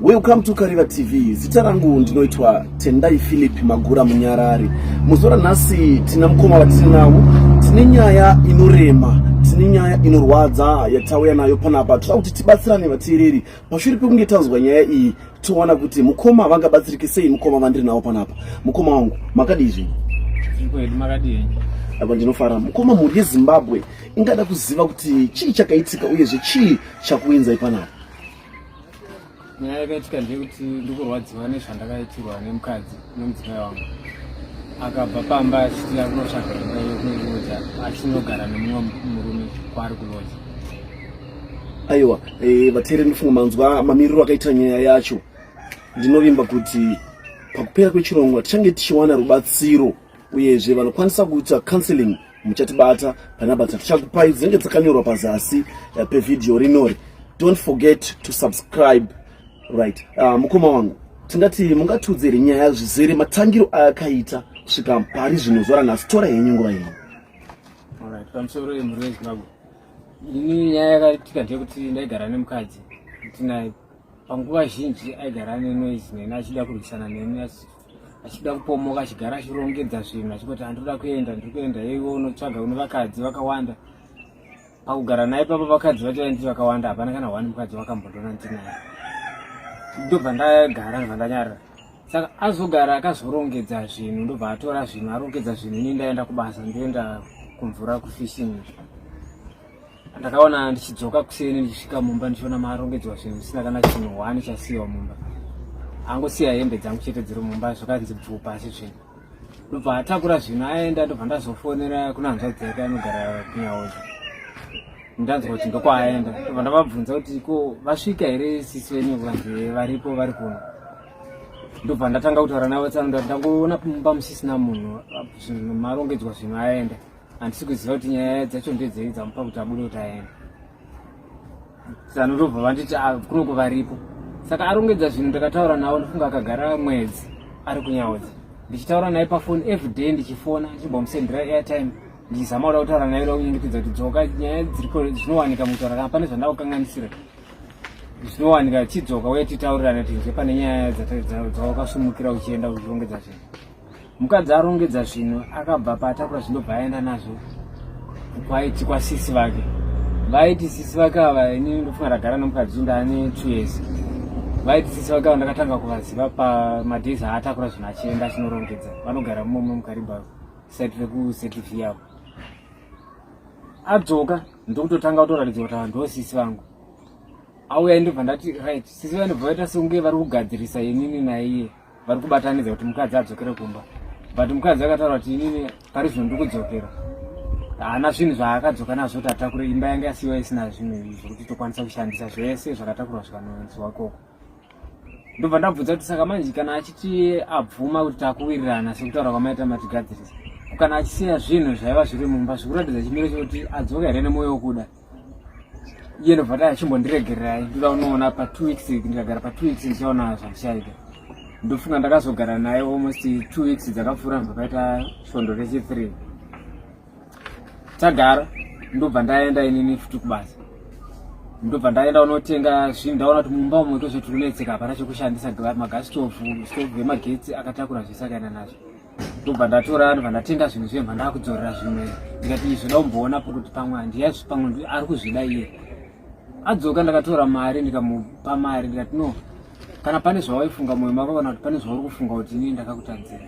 Welcome to Kariva TV. Zita rangu ndinoitwa Tendai Philip Magura Munyarari. Muzuva ranhasi tina mukoma vatinavo, tine nyaya inorema, tine nyaya inorwadza yatauya nayo panapa. Toda kuti tibatsirane vateereri pashure pekunge tanzwa nyaya iyi, toona kuti mukoma vangabatsirike sei. Mukoma vandiri navo panapa, mukoma wangu makadii zvenyu? Apa ndinofara mukoma. Mhuri yeZimbabwe ingada kuziva kuti chii chakaitika uyezve chii chakuinzai panapa. Nyaya yakaitika ndeyekuti ndikurwadziwa nezvandakaitirwa nemukadzi nemudzimai wangu. Akabva pamba achiti ari kunotsvaga imba yekunoja, achinogara nemumwe murume kwaari kuloja. Aiwa, vateereri, ndifunga manzwa mamiriro akaita nyaya yacho. Ndinovimba kuti pakupera kwechirongwa tichange tichiwana rubatsiro, uyezve vanokwanisa kuita counseling muchatibata panhamba dzatichakupai dzinenge dzakanyorwa pazasi pevhidhiyo rinori. Don't forget to subscribe. Right, mukoma wangu, tingati mungatiudze here nyaya zvizere, matangiro ayakaita kusvika pari zvino zuva ranhasi? Tora henyu nguva ino. Alright, pamusoro yemhuri yeZimbabwe, ini nyaya yakaitika ndeyekuti ndaigara nemukadzi tinaye. Panguva zhinji aigara nenoise neni, achida kurwisana neni, achida kupomoka, achigara achirongedza zvinhu, achingoti handinoda kuenda, ndiri kuenda, iwe unotsvaga une vakadzi vakawanda. Pakugara naye papa, vakadzi vacho vaindi vakawanda, hapana kana one mukadzi wakambondona ndinaye. Ndobva ndagara, ndobva ndanyarara. Saka azogara akazorongedza zvinhu, ndobva atora zvinhu, arongedza zvinhu, ini ndaenda kubasa, ndoenda kumvura, kufishing. Ndakaona ndichidzoka kuseni, ndichisvika mumba, ndichiona marongedzwa zvinhu zvisina kana chinhu one chasiyiwa mumba. Angosiya hembe dzangu chete dziri mumba, zvakanzi bvuu pasi zvinhu. Ndobva atakura zvinhu aenda. Ndobva ndazofonera kuna hanzvadzi yake anogara kuNyaoza. Ndanzwa kuti ndokwaaenda. Ndobva ndavabvunza kuti ko vasvika here sisi venyu? Vanzi varipo, vari kuno. Ndobva ndatanga kutaura navo tsano, ndangoona mumba musisina munhu, zvinhu marongedzwa zvinhu aenda. Handisi kuziva kuti nyaya dzacho ndedzei dzamupa kuti abude kuti aende. Sanotobva vanditi, "Ah, kunoko varipo." Saka arongedza zvinhu, ndakataura navo, ndofunga akagara mwedzi ari kuNyaudzi, ndichitaura naye pafoni everyday, ndichifona, ndichimbomusendera airtime, ndichizama kuda kutaura naye, kuda kunyengetedza kuti dzoka, nyaya dziriko zvinowanika mukutaura, kana pane zvandakukanganisira zvinowanika, chidzoka uye titaurirane tinzwe pane nyaya dzawakasumukira uchienda uchirongedza zvinhu. Mukadzi arongedza zvinhu, akabva paatakura zvindobva aenda nazvo kwaiti kwasisi vake. Vaiti sisi vake ava, ini ndofunga ndagara nomukadzi ndaane 2 years, vaiti sisi vake ava ndakatanga kuvaziva pamadays aatakura zvinhu achienda achinorongedza. Vanogara mumomo muKariba, site rekusetv yavo. Adzoka, ndokutotanga kutoratidzwa kuti ava ndo sisi vangu. Auya, ndobva ndati right, sisi vanobva vaita sekunge vari kugadzirisa inini naiye, vari kubatanidza kuti mukadzi adzokere kumba. But mukadzi akataura kuti inini pari zvino ndiri kudzokera, haana zvinhu zvaakadzoka nazvo kuti atakure. Imba yanga yasiyiwa isina zvinhu zvokuti tokwanisa kushandisa, zvese zvakatakurwa zvikanoisiwa koko. Ndobva ndabvunza kuti saka manje kana achiti abvuma kuti takuwirirana sekutaura kwamaita, matigadzirisa, kana achisiya zvinhu zvaiva zviri mumba, zvikuratidza chimiro chekuti adzoka here nemwoyo wokuda iye? Ndobva ta chimbondiregererai, ndoda kunoona pa2 weeks. Ndikagara pa2 weeks ndichaona zvandichaita. Ndofunga ndakazogara naye almost 2 weeks dzakapfuura, zvakaita svondo rechi3 tagara. Ndobva ndaenda inini futi kubasa, ndobva ndaenda unotenga zvinhu. Ndaona kuti mumba umo tozvo tiri kunetseka, hapana chekushandisa, magasitovu, stovhu yemagetsi, akatakura zvese akaenda nazvo. Ndobva ndatora, ndobva ndatenga zvinhu zvemba, ndakudzorera zvimwe. Ndikati izvo daumboona kuti pamwe handiyazvi, pamwe ari kuzvida iye. Adzoka, ndakatora mari, ndikamupa mari, ndikati no, kana pane zvawaifunga mwoyo mako, kana kuti pane zvauri kufunga kuti inini ndakakutadzira,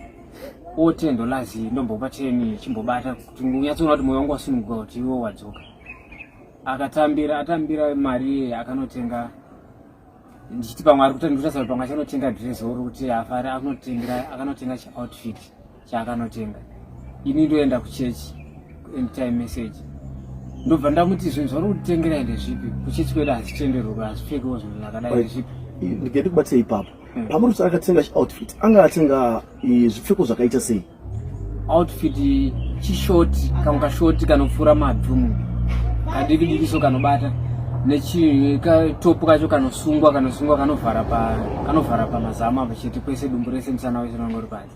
o $10, ndombopa 10, chimbobata kuti unyatsoona kuti mwoyo wangu wasununguka kuti iwe wadzoka. Akatambira, atambira mari iye, akanotenga, ndichiti pamwe ari kutandiuta, pamwe achanotenga dress uri kuti afare, akanotengera, akanotenga chioutfit chaakanotenga. Ini ndoenda kuchechi, end time message. Ndobva ndamuti zvinhu zvauri kutengera ende zvipi? Kuchechi kwedu hazvitenderwi, hazvipfekewo zvinhu zvakadai, ndezvipi? Ndikedi kubatira ipapo. Pamuri kuti akatenga chioutfit, anga atenga zvipfeko zvakaita sei? Outfit chishoti, kamwe kashoti kanopfuura mabvi, kadiki diki so, kanobata nechikatopu kacho kanosungwa, kanosungwa, kanovhara pa kanovhara pamazamu apa chete, kwese dumbu rese, musana wese unenge uri panze.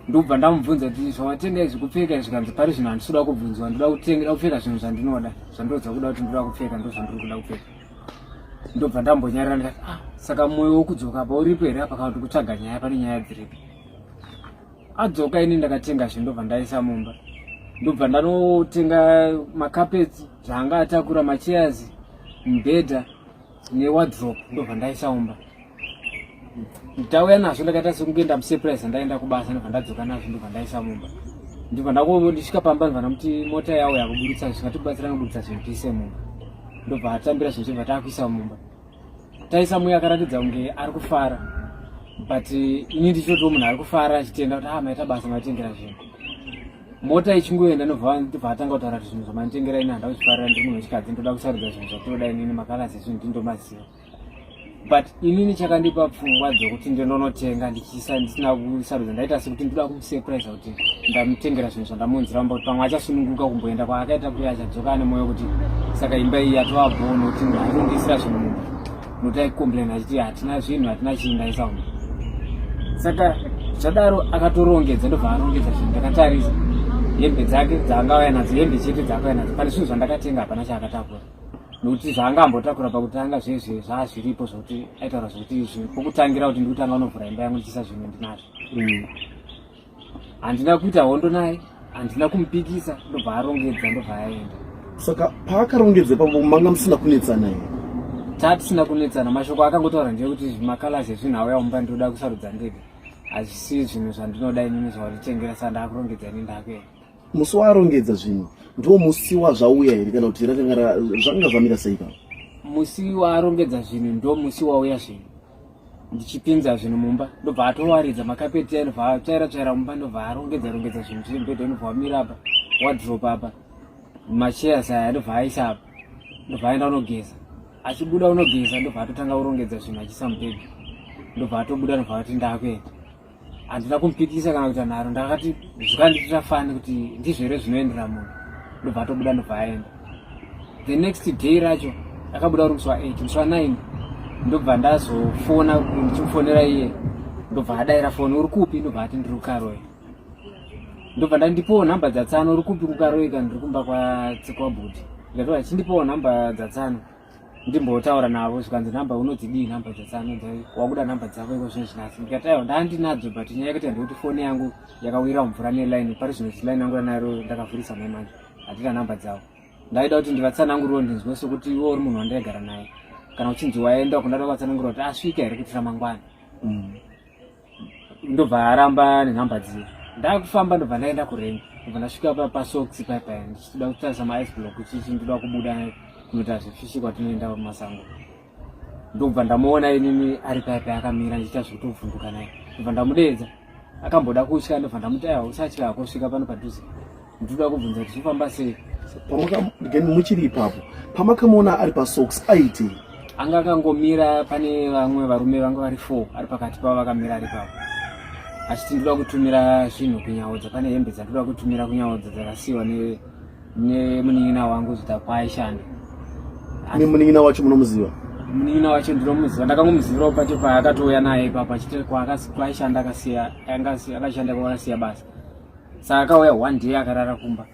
Ndobva ndamubvunza kuti zvawatenga izvi kupfeka izvi? Zvikanzi pari zvino handisi kuda kubvunzwa, ndoda kutenga, kupfeka zvinhu zvandinoda, zvandodza kuda kuti ndoda kupfeka, ndo zvandiri kuda kupfeka. Ndobva ndambonyarira ndikati ah, saka mwoyo wokudzoka apa uripo here apa kana kuti kutsvaga nyaya pane nyaya dziripi. Adzoka ini ndakatenga zvinhu ndobva ndaisa mumba. Ndobva ndanotenga makapetsi zvaanga atakura machairs, mubhedha newardrobe ndobva ndaisa mumba. Ndauya nazvo ndakaita sekunge ndamusurprise ndaenda kubasa ndobva ndadzoka nazvo ndobva ndaisa mumba. Ndobva ndangondisvika pamba ndobva ndamuti mota yawo yakuburitsa zvingatibatsira nokuburitsa zvinhu tiise mumba. Ndobva atambira zvinhu zvobva takuisa mumba. Taisa muya akaratidza kunge ari kufara but ini ndichitotiwo munhu ari kufara achitenda kuti ah maita basa matengera zvinhu. Mota ichingoenda ndobva ndobva atanga kutaura kuti zvinhu zvamanditengera ini handida kuzvifarira ndiri munhu wechikadzi ndoda kusarudza zvinhu zvatinoda inini makalasi ezvinhu ndindomaziva. But inini chakandipa pfungwa dzokuti ndinonotenga ndichiisa ndisina kusarudza ndaita sekuti ndoda kumusurprise kuti ndamutengera zvinhu zvandamuunzira mumba kuti pamwe achasununguka kumboenda kwaakaita kuya achadzoka ane mwoyo kuti saka imba iyi yatova bhoo nokuti arikundisira zvinhu mumba nokuti aicomplain achiti hatina zvinhu hatina chii ndaisa mumba. Saka zvadaro akatorongedza ndobva arongedza zvinhu ndakatarisa hembe dzake dzaangauya nadzo hembe chete dzaakauya nadzo pane zvinhu zvandakatenga hapana chaakatakura nokuti zvaanga ambotakura pakutanga zvezve zvaazviripo zvokuti aitaura zvokuti izvi pokutangira kuti ndikutanga unovhura imba yangu ndichiisa zvinhu ndinazvo. Handina kuita hondo naye, handina kumupikisa, ndobva arongedza ndobva aenda. Saka paakarongedza ipapo manga musina kunetsana here? Tatisina kunetsana, mashoko akangotaura ndeyekuti makalasi ezvinhu auya mumba ndinoda kusarudza ndega, hazvisi zvinhu zvandinoda inini zvawanditengera saka ndakurongedza ini ndakuenda. Musi waarongedza zvinhu ndiwo musi wazvauya here kana kuti rakanga zvanga zvamira sei ipapo? Musi waarongedza zvinhu ndo musi wauya zvinhu. Ndichipinza zvinhu mumba ndobva atowaridza makapeti ayo ndobva atsvaira tsvaira mumba ndobva arongedza rongedza zvinhu zviri mubhedha ndobva wamira apa wardrobe apa machairs aya ndobva aisa apa ndobva aenda unogeza achibuda unogeza ndobva atotanga kurongedza zvinhu achiisa mubhedha ndobva atobuda ndobva ati ndakuenda. Handina kumupikisa kana kuita nharo, ndakati zvikandiitira fani kuti ndizvo here zvinoendera munhu ndobva atobuda ndobva aenda. The next day racho akabuda uri musi wa 8 musi wa 9 ndobva ndazofona ndichimufonera iye ndobva adaira foni uri kupi ndobva ati ndiri kuKaroi. Ndobva ndandipowo nhamba dzaTsano uri kupi kuKaroi kana ndiri kumba kwaBhuti. Ndikati achindipowo nhamba dzaTsano ndimbotaura navo zvikanzi nhamba unodzidii nhamba dzaTsano wakuda nhamba dzavo iko zvino zvinasi. Ndikati aiwa ndandinadzo but nyaya yekuti ndekuti foni yangu yakawira mvura neline pari zvino line yangu ranaro ndakavhurisa mai manje handina nhamba dzavo. Ndaida kuti ndivatsanangurirewo ndinzwe sekuti iwe uri munhu wandaigara naye kana uchinzi waenda kundada kuvatsanangurira kuti asvika here kuti ramangwana. Ndobva aramba nenhamba dziya. Ndakufamba ndobva ndaenda kurengi ndobva ndasvika pasocks paya paya ndichida kutarisa maice block chichi ndoda kubuda kunoita zvefishi kwatinoenda kumasango. Ndobva ndamuona inini ari paya paya akamira ndichiita zvekutovhunduka naye. Ndobva ndamudeedza akamboda kutya ndobva ndamuti aiwa usatya hako svika pano padhuze ndinoda kubvunza kuti zvofamba sei. Muchiri ipapo pamakamuona ari pasocks aitei? Anga akangomira pane vamwe varume vanga vari 4 ari pakati pavo vakamira ari papo achiti ndoda kutumira zvinhu kunyaodza pane hembe dzandoda kutumira kunyaodza dzakasiyiwa nemunin'ina wangu zvita kwaaishanda. Nemunin'ina wacho munomuziva? Munin'ina wacho ndinomuziva, ndakangomuzivirawo pacho paakatouya naye ipapo achiti kwaishanda akasiya akashanda kwakasiya basa. Saka akauya one day akarara kumba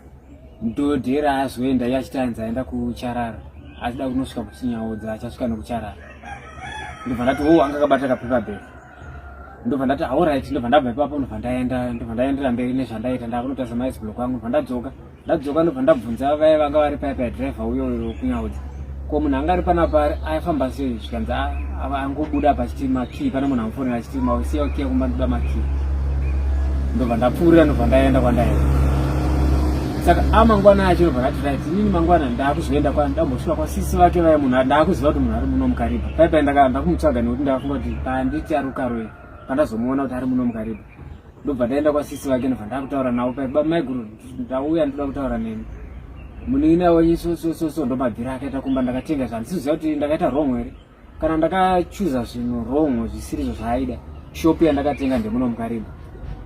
ndo day raazoenda iye achiti ainzi aenda kucharara achida kunosvika kuchinyaodza achasvika nekucharara. Ndobva ndati oh anga akabata kapaper bag. Ndobva ndati alright ndobva ndabva ipapo ndobva ndaenda ndobva ndaendera mberi nezvandaita ndakunotarisa maice block angu ndobva ndadzoka. Ndadzoka ndobva ndabvunza vaya vanga vari paya paya driver uyo uyo wekunyaudza. Ko munhu anga ari panapa aifamba sei zvikanzi angobuda apa achiti makey pane munhu amufonera achiti mausiya kiya kumba ndoda makey. Ndobva ndapfuurira ndobva ndaenda kwandaenda. Saka amangwana acho ndobva ndati right inini mangwana ndakuzoenda kwa ndambosvika kwasisi vake vaya munhu ndakuziva kuti munhu ari muno muKariba. Paya paya ndakumutsvaga nekuti ndakafunga kuti panditi ari kuKaroi pandazomuona kuti ari muno muKariba. Ndobva ndaenda kwasisi vake ndobva ndakutaura navo paya baba maiguru ndauya ndoda kutaura nemi. Munin'ina wenyu so so so so ndomabvira akaita kumba ndakatenga zvanhu ndisiziva kuti ndakaita wrong here kana ndakachuza zvinhu wrong zvisiri izvo zvaaida. Shop yandakatenga ndemuno muKariba.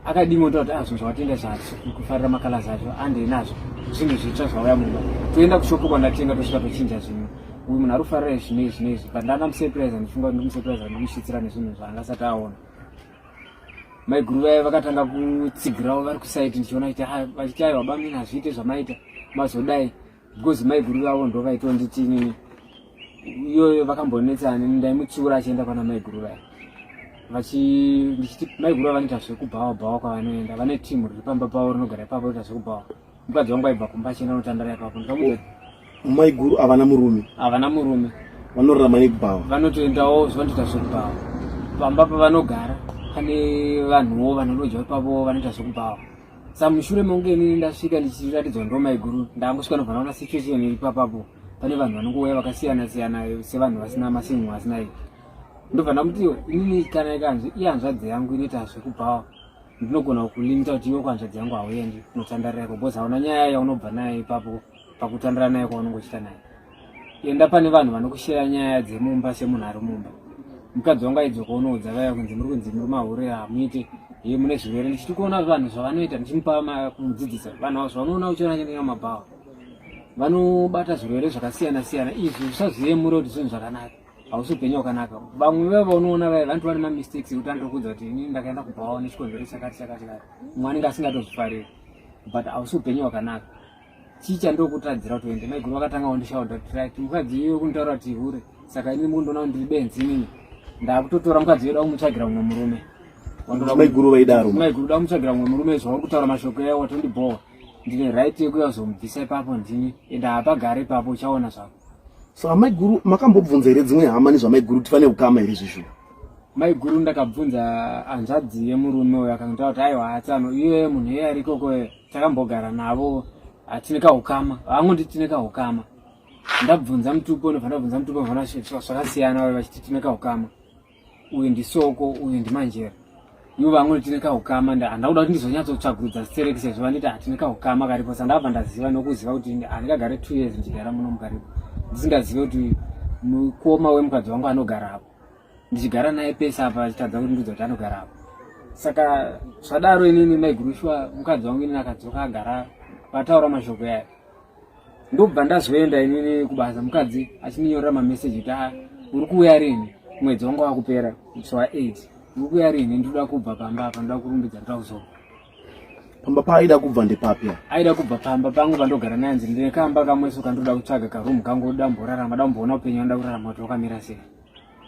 Akadini otaura kuti zvinhu zvawatenga zvatisi kufarira makalasi acho andei nazvo zvinhu zvitsva zvauya mumba. Toenda kushopu kwandatenga tosvika tochinja zvinhu. Uyu munhu ari kufarira izvi neizvi neizvi but ndandamusurprise ndichifunga kuti ndimusurprise ndimusvitsira nezvinhu zvaangasati aona. Maiguru vaya vakatanga kutsigirawo vari kusaiti ndichiona kuti vachiti aiwa bamini hazviite zvamaita mazodai because maiguru vavo ndo vaitonditi inini. Iyoyo vakambonetsana neni, ndaimutsiura achienda kwana maiguru vaya. Vachi ndichiti maiguru vanoita zvekubhawa bhawa kwavanoenda, vane team riri pamba pavo rinogara ipapo roita zvekubhawa. Mukadzi wangu aibva kumba achienda kunotandara ipapo, ndikamuudza maiguru havana murume, havana murume, vanorarama nekubhawa, vanotoendawo vanotoita zvekubhawa. Pamba pavanogara pane vanhuwo vanoloja ipapo vanoita zvekubhawa. Sa mushure mekunge inini ndasvika ndichiratidzwa ndo maiguru, ndangosvika ndobva ndaona situation iri papapo, pane vanhu vanongouya vakasiyana siyana sevanhu vasina masinhu vasina iyi. Ndobva ndamuti inini kana ikanzi ihanzvadzi yangu inoita zvekubhawa, ndinogona kulimita kuti iwe kuhanzvadzi yangu hauendi kunotandarira iko, because hauna nyaya yaunobva nayo ipapo pakutandara nayo kwaunongochita nayo. Enda pane vanhu vanokusheya nyaya dzemumba semunhu ari mumba. Mukadzi wangu aidzoka unoudza vaya kunzi muri kunzi muri mahure, hamuite ye mune zvirwere. Ndichiti kuona vanhu zvavanoita, ndichimupa kumudzidzisa vanhu avo zvavanoona uchiona chendinga mabhawa vanobata zvirwere zvakasiyana siyana, izvi usazviyemure kuti zvinhu zvakanaka, hausi upenyu hwakanaka. Vamwe vavo vaunoona vaya vanoti vane mamistakes ekuti anotokuudza kuti inini ndakaenda kubhawa nechikonzero chakati chakati chakati, mumwe anenge asingatozvifariri, but hausi upenyu hwakanaka. Chii chandokutadzira kuti uende? Maiguru vakatanga kundishaudha kuti right, mukadzi iyoyo kunditaura kuti hure, saka inini mukundiona kuti ndiri benzi inini, ndakutotora mukadzi iyoyo da kumutsvagira mumwe murume. Maiguru vaidaro, maiguru da kumutsvagira mumwe murume, zvauri kutaura mashoko yayo watondibhowa, ndine right yekuya kuzomubvisa ipapo ndini, ende hapagare ipapo, uchaona zvako. Saka maiguru makambobvunza here dzimwe hama nezvamaiguru kuti vane ukama here zvishuwa? Maiguru ndakabvunza hanzvadzi yemurume uyo, akanditaura kuti aiwa hatsano iye munhu iye ari ikoko takambogara navo, hatine kaukama, vangonditi tine kaukama. Ndabvunza mutupo, ndobva ndabvunza mutupo vana zvakasiyana, vave vachiti tine kaukama, uyu ndisoko, uyu ndimanjera, ivo vangonditi tine kaukama. Handida kuda kuti ndizonyatsotsvagurudza stereki sezvo vanditi hatine kaukama karipo. Saka ndabva ndaziva nokuziva kuti handingagare 2 years ndichigara muno mukaripo ndisingazive kuti mukoma wemukadzi wangu anogara apo, ndichigara naye pese apa achitadza kuti ndudza kuti anogara apo. Saka zvadaro inini maiguru shuwa mukadzi wangu inini akadzoka agara vataura mashoko yayo, ndobva ndazoenda inini kubasa, mukadzi achindinyorera mameseji kuti a uri kuuya rini, mwedzi wanga wakupera musi wa8, uri kuuya rini, ndinoda kubva pamba apa, ndoda kurumbidza, ndoda kuzobva pamba. Paaida kubva ndepapi? Aida kubva pamba pangu pandogara naye, nzi ndine kamba kamweso kandoda kutsvaga karumu kangu, da mborarama, da mboona upenyu anoda kurarama kuti wakamira sei,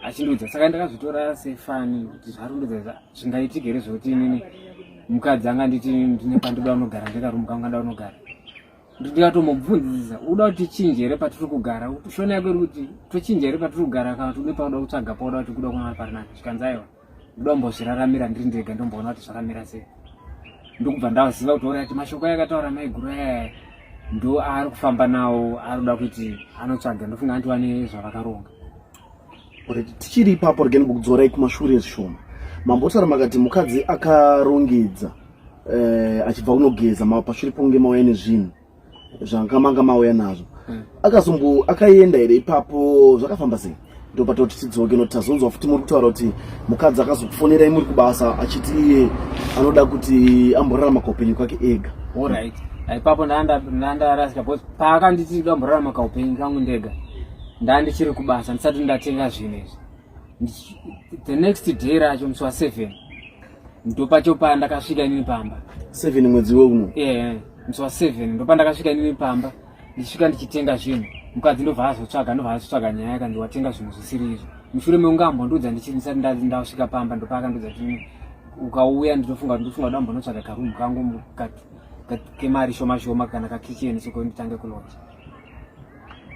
achindiudza. Saka ndakazvitora sefani kuti zvarundudza zvingaitika here zvekuti inini mukadzi anga nditi ndine pandoda unogara ndekarumu kangu kanda unogara. Ndikatomubvunzisa uda kuti tichinje here patiri kugara, shona yako iri kuti tochinja here patiri kugara, kana kuti une pauda kutsvaga pauda kuti kuda kuona pari nani? Zvikanzi aiwa, ndoda kumbozviraramira ndiri ndega, ndomboona kuti zvakamira sei. Ndokubva ndaziva kuti alright, mashoko ayakataura maiguru ayaya ndo aari kufamba nawo, ari kuda kuti anotsvaga, ndofunga andiwa nezvavakaronga. Alright, tichiri ipapo, regai ndikudzorai kumashure zvishoma. Mambotaura makati mukadzi akarongedza achibva kunogeza pashure pokunge mauya nezvinhu zvanga manga mauya nazvo, akazombo akaenda here ipapo? Zvakafamba sei? Ndopatoti tidzoke noti tazonzwa futi muri kutaura kuti mukadzi akazokufonerai muri kubasa achiti iye anoda kuti amborarama kaupenyu kwake ega. Alright, ipapo ndandarasika because paakanditi ndamborarama kaupenyu kangu ndega, ndandichiri kubasa ndisati ndatenga zvinhu izvi. The next day racho musi wa7 ndopacho pandakasvika inini pamba. 7 mwedzi weuno? Yeah, musi wa7 ndopandakasvika inini pamba, ndichisvika ndichitenga zvinhu, mukadzi ndobva azotsvaga, ndobva azotsvaga nyaya, yakanzi watenga zvinhu zvisiri izvo, mushure mekunge ambondiudza ndisati ndasvika pamba. Ndopaakandiudza kuti ukauya ndinofunga ndinofunga kuda mbonotsvaga karumu kangu kemari shoma shoma kana kakicheni soko nditange kuloja.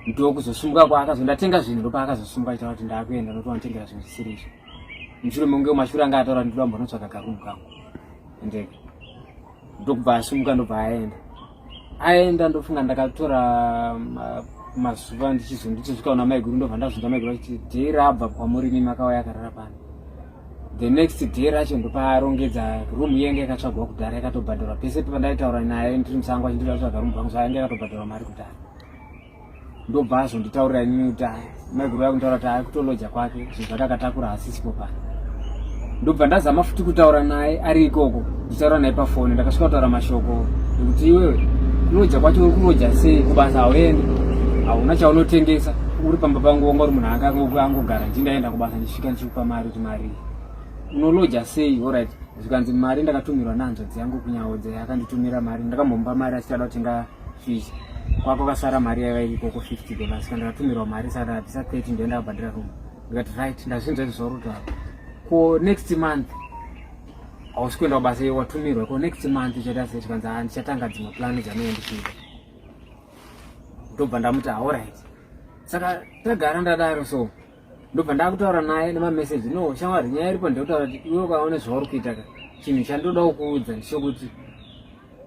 Ndokuzosumuka kwaakazondatenga zvinhu, ndopaakazosumuka achitaura kuti ndakuenda nokuti wanditengera zvinhu zvisiri izvo, mushure mekunge mashure anga ataura ndinoda mbonotsvaga karumu kangu ndega. Ndokubva asumuka, ndobva aenda. Aenda, ndofunga ndakatora mazuva ndichisvika kuna maiguru, ndobva ndazvunza maiguru achiti day rabva kwamurimi makauya akarara pano. The next day racho ndopaarongedza room yenge yakatsvagwa kudhara, yakatobhadharwa pese pandaitaura naye ndiri musango achindida kutsvaga room kangu, zvayange yakatobhadharwa mari kudhara. Ndobva azonditaurira inini kuti maiguru yakunditaura kuti akutoloja kwake, zvinhu zvake akatakura hasisipo pano. Ndobva ndazama futi kutaura naye ari ikoko, ndichitaura naye pafoni, ndakasvika kutaura mashoko ekuti iwewe kuloja kwacho uri kuloja sei, kubasa hauendi, hauna chaunotengesa, uri pamba pangu, wanga uri munhu angogara, ndindaenda kubasa ndichisvika ndichikupa mari kuti mari unoloja sei? Alright, zvikanzi mari ndakatumirwa nehanzvadzi yangu kunyaudza, yakanditumira mari, ndakambomupa mari achiti ada kutenga fish. Kwako kasara mari yaiva irikoko $50, kana ndakatumirwa mari, saka ndakabvisa 30, ndoenda kubhadhira room. Ndikati, "Right, ndazvinzwa izvi zvauri kutaura. Ko next month hausi kuenda kubasa iwe watumirwa? Ko next month uchaita sei?" Chikanzi, "Ah, ndichatanga dzimwe plan dzanenge ndichiita." Ndobva ndamuti, "Alright." Saka tagara ndadaro, so ndobva ndakutaura naye nemameseji. "No shamwari, nyaya iripo ndekutaura kuti iwe ukaone zvauri kuita ka, chinhu chandoda kukuudza ndechekuti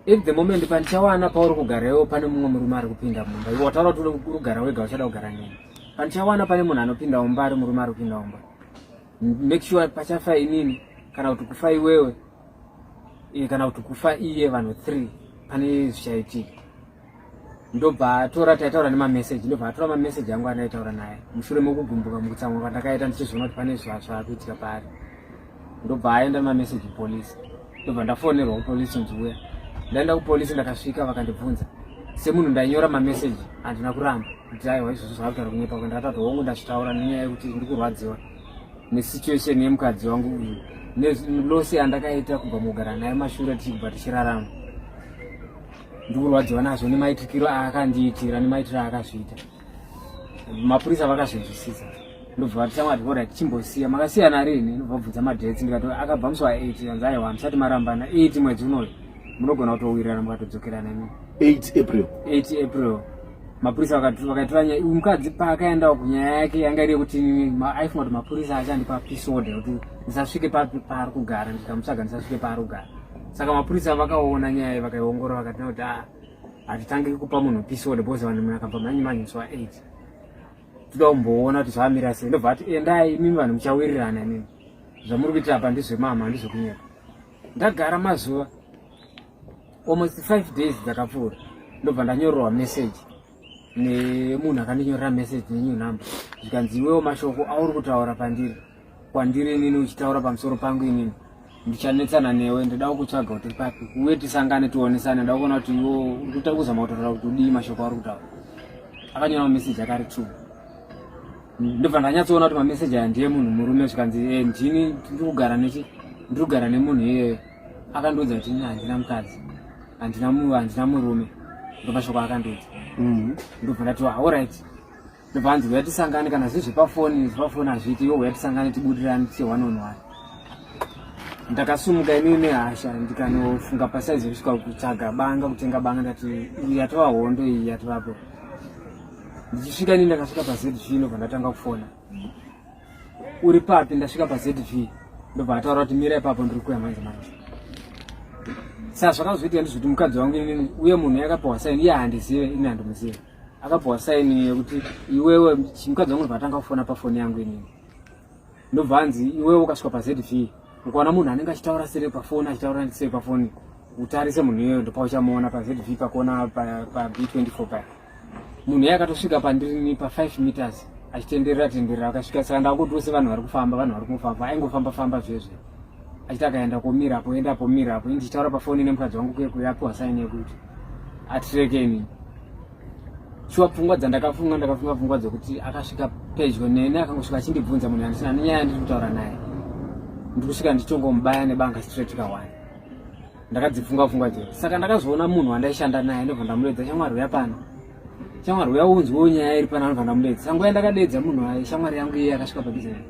at the moment pandichawana pauri kugara iwo pane mumwe murume ari kupinda mumba, iwe wataura kuti uri kugara wega, uchada kugara neni, pandichawana pane munhu anopinda mumba, ari murume ari kupinda mumba, make sure pachafa inini kana kuti kufa iwewe, kana kuti kufa iye, vanhu three pane zvichaitika." Ndobva atora, taitaura nemameseji, ndobva atora mameseji angu andaitaura naye mushure mekugumbuka, mukutsamwa kwandakaita ndichizoona kuti pane zvaakuitika paari. Ndobva aenda nemameseji kupolisi, ndobva ndafonerwa kupolisi nziuya. Ndaenda kupolisi, ndakasvika, vakandibvunza semunhu ndainyora mameseji. Handina kuramba kuti aiwa, izvozvo zvakutaura kunyepa. Ndakatati, "Hongu, ndazvitaura nenyaya yekuti ndikurwadziwa nesituation yemukadzi wangu uyu, neloss yandakaita kubva mukugara naye mashure tichibva tichirarama. Ndikurwadziwa nazvo nemaitikiro aakandiitira, nemaitiro aakazviita." Mapurisa vakazvinzwisisa, ndobva vati, "Shamwari, alright, tichimbosiya. Makasiyana rini?" Ndobva bvunza madates, ndikati akabva musi wa8. Anzi, "Aiwa, hamusati marambana, 8 mwedzi unoyu munogona kutowirirana mukatodzokerana imi." 8 April. 8 April. Mapurisa vakaitora nyaya. Uyu mukadzi paakaendawo kunyaya yake yanga iri yekuti aifunga kuti mapurisa achandipa peace order kuti ndisasvike paari kugara, ndikamutsvaga ndisasvike paari kugara. Saka mapurisa vakaona nyaya iyi, vakaiongorora, vakati kuti, "Ah, hatitangi kupa munhu peace order because vanhu munhu akabva manyi manyi musi wa8, toda kumboona kuti zvamira sei." Ndobva ati, "Endai imimi, vanhu muchawirirana imimi. Zvamuri kuita apa ndizvemama, handizvekunyepa." Ndagara mazuva almost 5 days dzakapfuura, ndobva ndanyorerwa message nemunhu akandinyorera message nenew number, zvikanzi, "Iwewo mashoko auri kutaura pandiri, kwandiri inini, uchitaura pamusoro pangu inini, ndichanetsana newe. Ndoda kukutsvaga kuti uri papi, uye tisangane tionesane. Ndoda kuona kuti iwo uri kuzama kutaura kuti udii mashoko auri kutaura." Akanyora mameseji akari two. Ndobva ndanyatsoona kuti mameseji aya ndiye munhu murume. Zvikanzi, "Ndini ndiri kugara nechi, ndiri kugara nemunhu iyeye. Akandiudza kuti ini handina mukadzi, handina murume. Ndo mashoko akandiudza." Ndobva ndati, "Alright." Ndobva hanzi, "Uya tisangane. Kana zviri zvepafoni, zvepafoni hazviiti. Iwe uya tisangane, tibudirane, tiite one on one." Ndakasumuka inini nehasha, ndikanofunga pasaizi kusvika kutsvaga banga, kutenga banga. Ndati, "Iyi yatova hondo, iyi yatovapo." Ndichisvika inini, ndakasvika paZV, ndobva ndatanga kufona, "Uri papi? Ndasvika paZV." Ndobva ataura kuti, "Mira ipapo, ndiri kuya manje manje." Saka zvakazoitika ndizvoti mukadzi wangu inini, uye munhu yakapiwa saini, iye handizive, ini handimuzive, akapiwa saini yekuti iwewe, mukadzi wangu ndobva atanga kufona pafoni yangu inini. Ndobva anzi, "Iwewe ukasvika paZV, ukaona munhu anenge achitaura sere pafoni, achitaura sere pafoni, utarise munhu iyoyo, ndopauchamuona paZV pakona paB24 paya." Munhu iye akatosvika pandiri pa5 meters achitenderera tenderera, akasvika. Saka ndakuti ose vanhu vari kufamba, vanhu vari kungofamba, aingofamba famba zvezve, achiti akaenda komirapo, endapo, mirapo. Ini ndichitaura pafoni nemukadzi wangu kuye kuye apiwa saini yekuti atireke inini. Shuwa, pfungwa dzandakafunga, ndakafunga pfungwa dzekuti akasvika pedyo neni, akangosvika achindibvunza, munhu andisina nenyaya yandiri kutaura naye, ndiri kusvika ndichitongomubaya nebanga straight ka1. Ndakadzifunga pfungwa dzedu. Saka ndakazoona munhu wandaishanda naye, ndobva ndamudedza, "Shamwari, uya pano. Shamwari, uya unzwewo nyaya iri pano." Anobva ndamudedza. Sanguva yandakadedza munhu waye, shamwari yangu iye akasvika padhuze naye,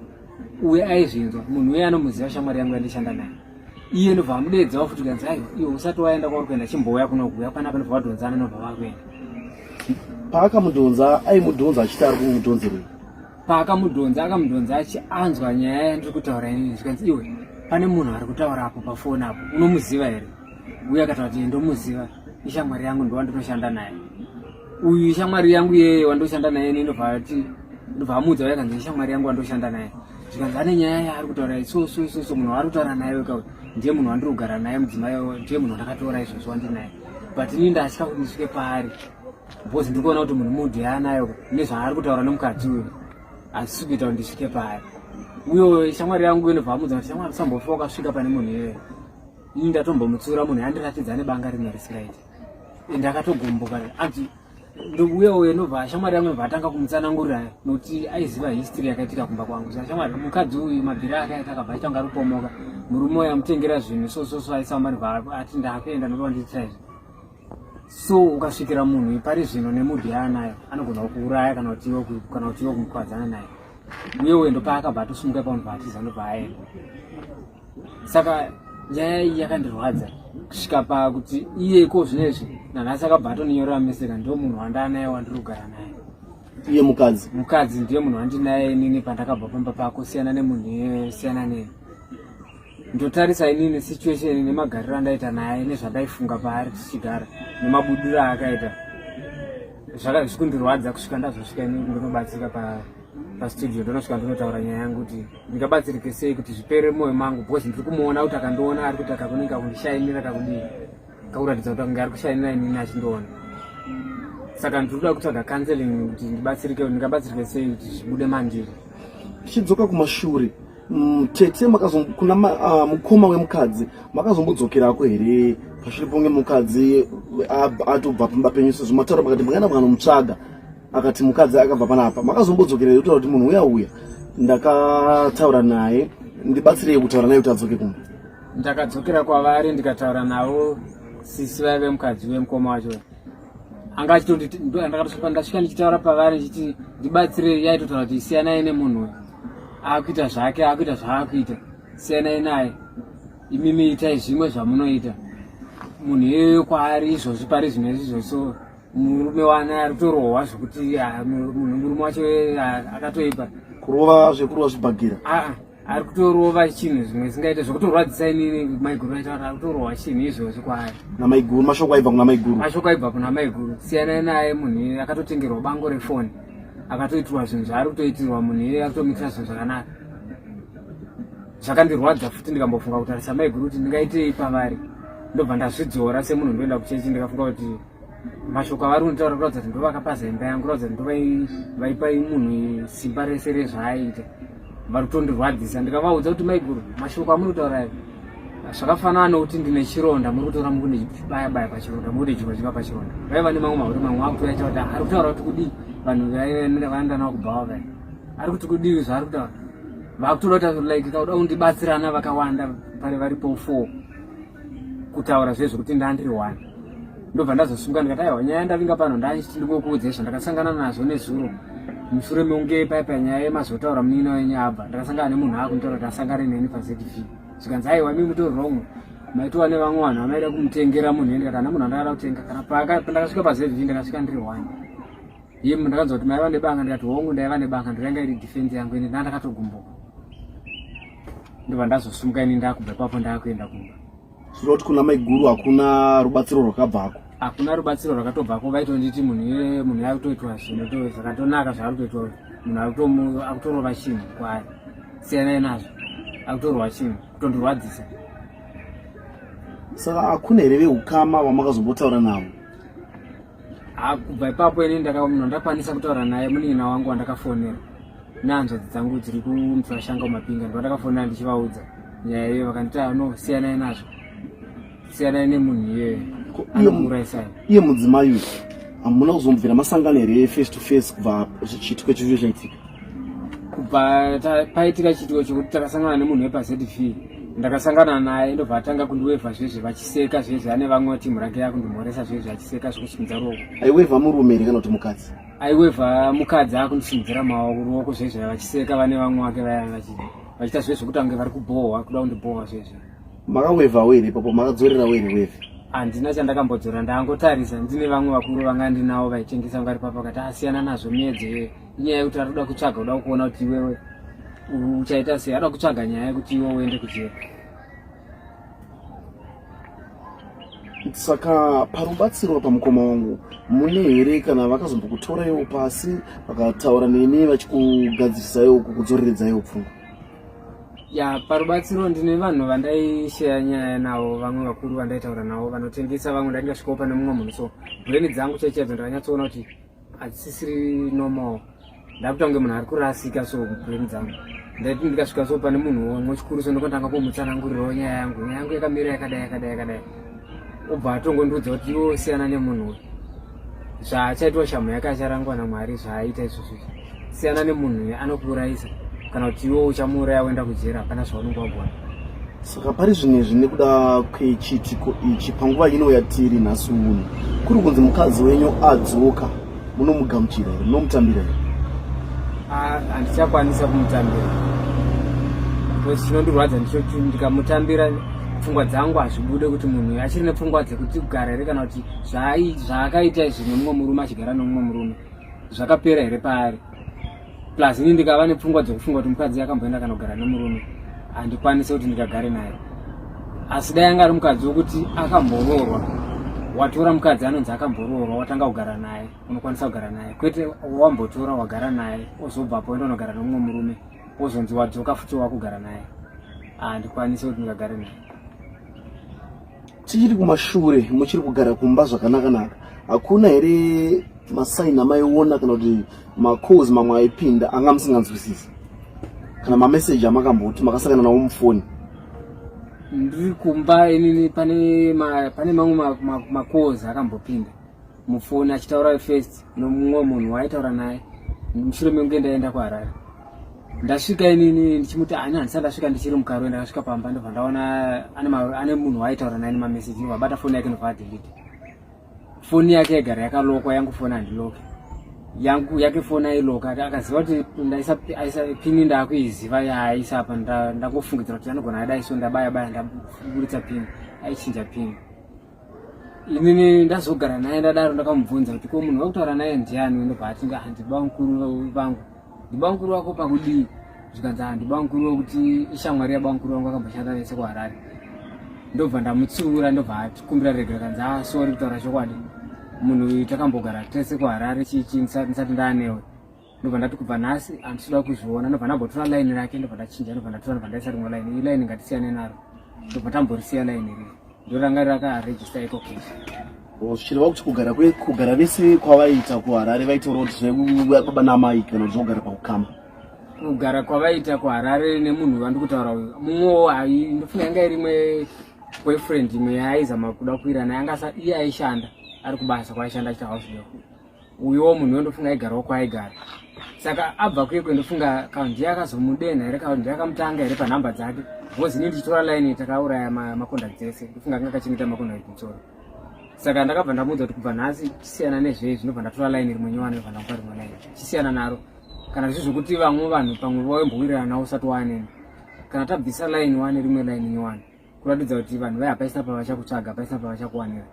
uye aizvinzwa. Munhu uye anomuziva shamwari yangu yandishanda naye iye. Ndobva amudedzawo futi, kanzi, "Aiwa, iwe usati waenda kwauri kuenda, chimbouya kunoku, uya panapa." Ndobva vadhonzana, ndobva vakuenda. Paakamudhonza, aimudhonza achiti ari kumudhonzerei? Paakamudhonza, akamudhonza achianzwa nyaya yandiri kutaura inini. Zvikanzi, "Iwe, pane munhu ari kutaura apo pafoni apo, unomuziva here?" Uye akataura kuti, "Ndomuziva, ishamwari yangu, ndo wandinoshanda naye uyu, ishamwari yangu iyeye wandoshanda naye ini." Ndobva ati, ndobva amudza uye, akanzi, "Ishamwari yangu wandoshanda naye." Zvikanzi, "Ane nyaya yaari kutaura so so so so. Munhu waari kutaura naye weka ndiye munhu wandiri kugara naye, mudzimai, ndiye munhu wandakatora izvozvo wandinaye, but ini ndatya kuti ndisvike paari because ndiri kuona kuti munhu mudhu yaanayo nezvaari kutaura nemukadzi uyu hazvisi kuita kuti ndisvike paari." Uyo shamwari yangu inobva amudza kuti, "Shamwari, usambofa wakasvika pane munhu iyoyo. Ini ndatombomutsiura, munhu yandiratidza nebanga rimwe risingaiti, ende akatogumbuka." Anzi uye uye, ndobva shamwari yangu inobva atanga kumutsanangurira nokuti aiziva history yakaitika kumba kwangu. Saka, "Shamwari, mukadzi uyu mabviri akaita, akabva aita kunge ari kupomoka murume uyu, amutengera zvinhu so so so, aisamba, ndobva ati ndakuenda, ndobva ndiitira izvi." So ukasvikira munhu pari zvino nemudhi yaanayo anogona kukuuraya kana kuti iwe kana kuti iwe kumukwadzana naye. Uye uye ndopaakabva atosumuka ipapo ndobva atiza ndobva aenda. Saka nyaya iyi yakandirwadza kusvika pakuti iye iko zvinezvi nanhasi akabva atondinyorera meseka ndo munhu wandaanaye wandiri kugara naye. Iye mukadzi? Mukadzi ndiye munhu wandinaye inini pandakabva pamba pako, siyana nemunhu iyeyo, siyana neni. Ndotarisa inini situation nemagariro andaita naye nezvandaifunga paari tichigara nemabudiro aakaita zvikundirwadza kusvika ndazosvika inini ndinobatsirika pastudio ndonosvika ndinotaura nyaya yangu kuti ndingabatsirike sei kuti zvipere mwoyo mangu because ndiri kumuona kuti akandiona ari kuti akakunenge akundishainira kakudii kakuratidza kuti akunge ari kushainira inini achindiona. Saka ndiri kuda kutsvaga counseling kuti ndibatsirike, ndingabatsirike sei kuti zvibude mandiri. Tichidzoka kumashure, tete kuna mukoma wemukadzi makazombodzokerako here pashure ponge mukadzi atobva pamba penyu sezvo mataura makati makaenda mukanomutsvaga akati mukadzi akabva panapa, makazombodzokera here kutaura kuti munhu uya uya ndakataura naye ndibatsirei kutaura naye kuti adzoke kumba? Ndakadzokera kwavari ndikataura navo, sisi vaive mukadzi wemukoma wacho anga achitonditi, ndakatosvika ndasvika ndichitaura pavari ndichiti ndibatsirei, yaitotaura kuti siyanai nemunhu uyu akuita zvake, akuita zvaakuita, siyanai naye, imimi itai zvimwe zvamunoita. Munhu iyoyo kwaari izvozvi pari zvino izvozvo so murume wana ari kutorohwa zvekuti murume wacho akatoipa kurova zvekurova zvibhagera ari kutorova chinhu zvimwe zvingaite zvekutorwadzisa inini maiguru aita kuti ari kutorova chinhu izvozvi kwaari namaiguru. Mashoko aibva kuna maiguru, mashoko aibva kuna maiguru, siyanai naye munhu iye akatotengerwa bango refoni, akatoitirwa zvinhu zvaari kutoitirwa munhu iye akutomuitira zvinhu zvakanaka. Zvakandirwadza futi ndikambofunga kutarisa maiguru kuti ndingaitei pavari, ndobva ndazvidzora semunhu ndoenda kuchechi ndikafunga kuti mashoko avari kunitaura kuratidza kuti ndovakapaza imba yangu, kuratidza kuti ndovaipa munhu simba rese rezvaaiita, vari kutondirwadzisa. Ndikavaudza kuti maiguru, mashoko amuri kutaura aya zvakafanana nokuti ndine chironda, muri kutora mukundibaya baya pachironda, mukundijika jika pachironda. Vaiva nemamwe mahure mamwe akutoaita kuti ari kutaura kuti kudii, vanhu vaivaenda navo kubhawa vaya, ari kuti kudii zvaari kutaura, vakutoda kuti like kauda kundibatsirana vakawanda pari varipo 4 kutaura zvezvo kuti ndandiri one. Ndobva ndazosunga ndikati aiwa, nyaya yandavinga pano ndachiti ndingokuudzai zvandakasangana nazvo nezuro mushure mekunge paipa nyaya yemazotaura munin'ina wenyu abva, ndakasangana nemunhu akunditaura kuti asangane neni paZV, zvikanzi aiwa imi mutori wrong, maitova nevamwe vanhu vamaida kumutengera munhu. Ndikati hana munhu andakada kutenga, kana pandakasvika paZV ndakasvika ndiri one. Iye ndakanzwa kuti maiva nebanga, ndikati hongu ndaiva nebanga, ndoyanga iri defense yangu ende ndandakatogumbuka. Ndobva ndazosumuka ini ndakubva ipapo ndakuenda kumba. Zvireva kuti kuna maiguru hakuna rubatsiro rwakabvako? Hakuna rubatsiro rwakatobvako, vaitonditi munhu iye munhu yakutoitwa zvinhu zvakatonaka zvaari kutoitwa, munhu akutorova chinhu kwaari, siyanai nazvo, akutorova chinhu kutondirwadzisa. Saka hakuna here veukama vamakazombotaura navo? Kubva ipapo ini munhu ndakwanisa kutaura naye munin'ina wangu wandakafonera nehanzvadzi dzangu dziri kumufashanga mumapinga, ndo ndakafonera ndichivaudza nyaya iyoyo, vakanditi no, siyanai nazvo, siyanai nemunhu iyeyo anokuuraisai. Iye mudzimai uyu hamuna kuzombobvira masangano here face to face kubva chiitiko ichocho chaitika? Kubva paitika chiitiko chokuti takasangana nemunhu wepaZV, ndakasangana naye ndobva atanga kundiwevha zvezve vachiseka zvezve, ane vamwe timu rake yakundimhoresa zvezve achiseka zvekusimudza ruoko. Aiwevha murume here kana kuti mukadzi? Aiwevha mukadzi, akundisimudzira maoko ruoko zvezve vachiseka vane vamwe vake vaya vachiita zvezve zvekuti ange vari kubhohwa, kuda kundibhohwa zvezve. Makawevhawo here ipapo, makadzorerawo here wevhe? Handina chandakambodzora, ndangotarisa ndine vamwe vakuru vanga ndinavo vaitengesa vanga vari papo, vakati asiyana nazvo miedzo iyoyo, inyaya yekuti ari kuda kutsvaga, kuda kuona kuti iwewe uchaita sei, ada kutsvaga nyaya yekuti iwe uende kujeri. Saka parubatsiro pamukoma wangu mune here kana vakazombokutoraiwo pasi vakataura nemi vachikugadzirisaiwo kukudzoreredzaiwo pfungwa? Ya, parubatsiro ndine vanhu vandaisheya nyaya navo, vamwe vakuru vandaitaura navo vanotengesa, vamwe ndaingasvikawo pane mumwe munhu, so brain dzangu chaichaidzo ndakanyatsoona kuti hadzisisiri normal, ndakuita kunge munhu ari kurasika. So brain dzangu ndaiti ndikasvika so pane munhu wamwe chikuru so ndokotanga kumutsanangurirawo nyaya yangu, nyaya yangu yakamira yakadai yakadai yakadai, obva atongondiudza kuti iwe siyana nemunhu uyu, zvaachaitwa shamhu yake acharangwa naMwari, zvaaita izvozvo izvi, siyana nemunhu uyu anokuurayisa, kana kuti iwe uchamuuraya woenda kujera, hapana zvaunenge wagona. Saka pari zvino izvi nekuda kwechiitiko ichi panguva ino yatiri nhasi uno kuri kunzi mukadzi wenyu adzoka munomugamuchira here munomutambira here? Ah, handichakwanisa kumutambira because chinondirwadza ndechekuti ndikamutambira pfungwa dzangu hazvibude kuti munhu achiri nepfungwa dzekuti kugara here kana kuti zvaakaita izvi nemumwe murume achigara nemumwe murume zvakapera here paari plus ini ndikava nepfungwa dzekufunga kuti mukadzi akamboenda kanogara nemurume handikwanise kuti ndikagare naye asi dai anga ari mukadzi wekuti akamboroorwa watora mukadzi anonzi akamboroorwa watanga kugara naye unokwanisa kugara naye kwete wambotora wagara naye ozobvapo oenda unogara nemumwe murume wozonzi wadzoka futi wakugara naye handikwanise kuti ndikagare naye Tichiri kumashure muchiri kugara kumba zvakanaka-naka, hakuna here masaini amaiona kana kuti macalls mamwe aipinda anga musinganzwisisi kana mameseji amakamboti makasangana nawo mufoni? Ndiri kumba inini, pane pane mamwe macalls akambopinda mufoni achitaura first nomumwe munhu waaitaura naye mushure mekunge ndaenda kuHarare. Ndasvika inini ndichimuti ani handisati ndasvika, ndichiri mukarwe. Ndakasvika pamba ndobva ndaona ane munhu waaitaura naye nemameseji, ndobva abata foni yake ndobva adelete foni yake. Yaigara yakalokwa, yangu foni handiloke, yangu yake foni ailoka. Akaziva kuti ndaisa aisa pini, ndakuiziva yaaisa apa. Ndangofungidzira kuti anogona adai so, ndabaya baya ndaburitsa pini, aichinja pini. Inini ndazogara naye ndadaro, ndakamubvunza kuti ko munhu wakutaura naye ndiani? Ndobva ati handibamukuru vangu. Ndibamukuru wako pakudii? Zvikanzi handibamukuru wekuti ishamwari yabamukuru vangu, akamboshanda vese kuHarare. Ndobva ndamutsiura, ndobva atikumbira regera, kanzi ah, sorry, kutaura chokwadi munhu uyu takambogara tese kuHarare chichi ndisati ndaanewe. Ndobva ndati kubva nhasi handisida kuzviona. Ndobva ndambotora line rake, ndobva ndachinja, ndobva ndatora, ndobva ndaisa rimwe line. Iyi line ngatisiyane naro. Ndobva tamborisiya line riri, ndoranga rakaregister EcoCash. Zvichireva kuti kugara kugara vese kwavaiita kuHarare vaitaura kuti zvebaba namai kana kuti zvokugara pakukama? Kugara kwavaita kuHarare nemunhu wandikutaura uyu, mumwewo ndofunga yanga iri imwe boyfriend imwe yaaizama kuda kuwirana, yanga iye aishanda ari kubasa kwaaishanda achiita house girl. Uyuwo munhu ndofunga aigarawo kwaaigara, saka abva kuye ndofunga kana ndiye akazomudenha here kana ndiye akamutanga here panhamba dzake, because ini ndichitora line takauraya macontacts ese. Ndofunga anga akachengeta macontacts musoro. Saka ndakabva ndamuudza kuti kubva nhasi chisiyana nezvezvi. Ndobva ndatora line rimwe nyowani, ndobva ndamupa rimwe line, chisiyana naro. Kana zvizvi zvokuti vamwe vanhu pamwe vaimbowirirana nawo usati waaneni, kana tabvisa line wane rimwe line nyowani, kuratidza kuti vanhu vaya hapaisina pavachakutsvaga, hapaisina pavachakuwanira.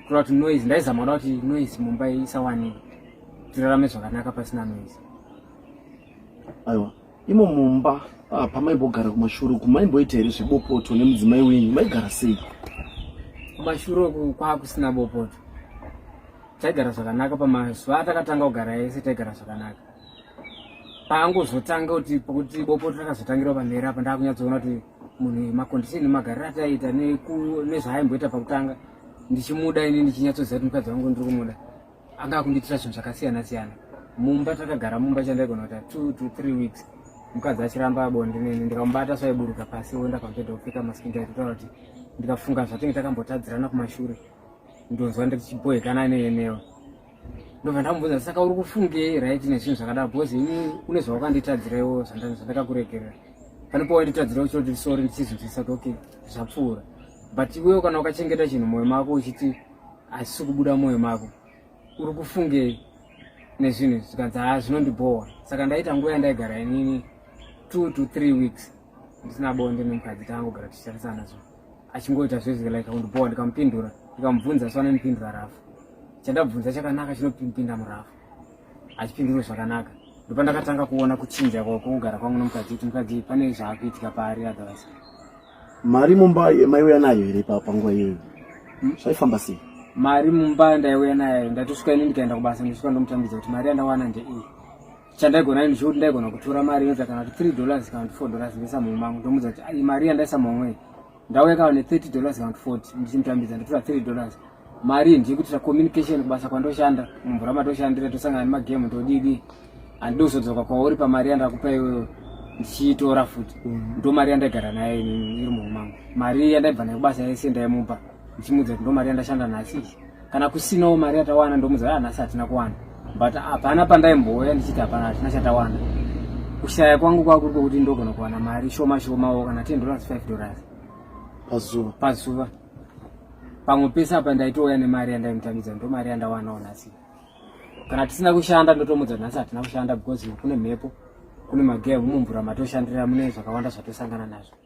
Kureva kuti noise, ndaizama kuda kuti noise mumba isawanika, tirarame zvakanaka pasina noise. Aiwa, imo mumba ah, pamaimbogara kumashure uku maimboita here zvebopoto nemudzimai wenyu? Maigara sei? Kumashure uku kwakusina bopoto, taigara zvakanaka. Pamazuva atakatanga kugara ese taigara zvakanaka. Paangozotanga kuti pokuti bopoto rakazotangira pamberi apa, ndakunyatsoona kuti munhu macondition magariro ataiita nezvaaimboita pakutanga ndichimuda, ini ndichinyatsoziva kuti mukadzi wangu ndiri kumuda, anga akundiitira zvinhu zvakasiyana siyana mumba. Takagara mumba, chandaigona kuita 2 to 3 weeks mukadzi achiramba bonde neni. Ndikamubata swaiburuka pasi oenda pamubhedha kupfeka maskin tight. Kutaura kuti ndikafunga zvatinge takambotadzirana kumashure, ndonzwa ndichibhohekana neyenewe. Ndobva ndamubvunza, saka uri kufungei right nezvinhu zvakadaro? Because ini une zvawakanditadzirawo zvandakakuregerera, pane pawainditadzira uchitoti sorry, ndichizvinzwisisa kuti okay, zvapfuura. But iwewo kana ukachengeta chinhu mwoyo mako uchiti hazisi kubuda mwoyo mako, uri kufungei nezvinhu izvi? Zvikanzi haa, zvinondibhowa. Saka ndaita nguva yandaigara inini 2 to 3 weeks ndisina bonde nemukadzi, taangogara tichitarisana so, achingoita zvezve like kundibhowa. Ndikamupindura, ndikamubvunza so, anondipindura rafu. Chandabvunza chakanaka chinopinda murafu, achipindurwe zvakanaka. Ndopandakatanga kuona kuchinja kwokugara kwangu nomukadzi, kuti mukadzi pane zvaakuitika paari otherwise. Mari mumba maiuya nayo here panguva iyoyo? Zvaifamba sei? Mari mumba ndaiuya nayo. Ndatosvika ini ndikaenda kubasa, ndosvika ndomutambidza kuti mari yandawana ndeiyi. Chandaigona ini chekuti ndaigona kutora mari inoita kana kuti $3 kana kuti $4, ndoisa muhomwe mangu, ndomudza kuti iyi mari yandaisa muhomwe iyi, ndauya kana ne$30 kana kuti 40, ndichimutambidza ndatora $3. Mari iyi ndiyekuitira communication kubasa kwandoshanda, mumvura matoshandira, tosangana nemagemu, todidi. Handidi kuzodzoka kwauri pamari yandakupa iwewe ndichiitora futi. Ndo mari yandaigara nayo ini iri muhomwe mangu. Mari yandaibva nayo kubasa yese ndaimupa, ndichimudza kuti ndo mari yandashanda nhasi iyi. Kana kusinawo mari yatawana, ndomudza ah, nhasi hatina kuwana. But hapana pandaimbouya ndichiti hapana, hatina chatawana. Kushaya kwangu kwakuri kwekuti ndogona kuwana mari shoma shomawo, kana $10, $5 pazuva. Pazuva. Pamwe pese apa ndaitouya nemari yandaimutambidza, ndo mari yandawanawo nhasi. Kana tisina kushanda, ndotomudza, nhasi hatina kushanda because kune mhepo, kune mageya mumvura matoshandira, mune zvakawanda zvatosangana nazvo.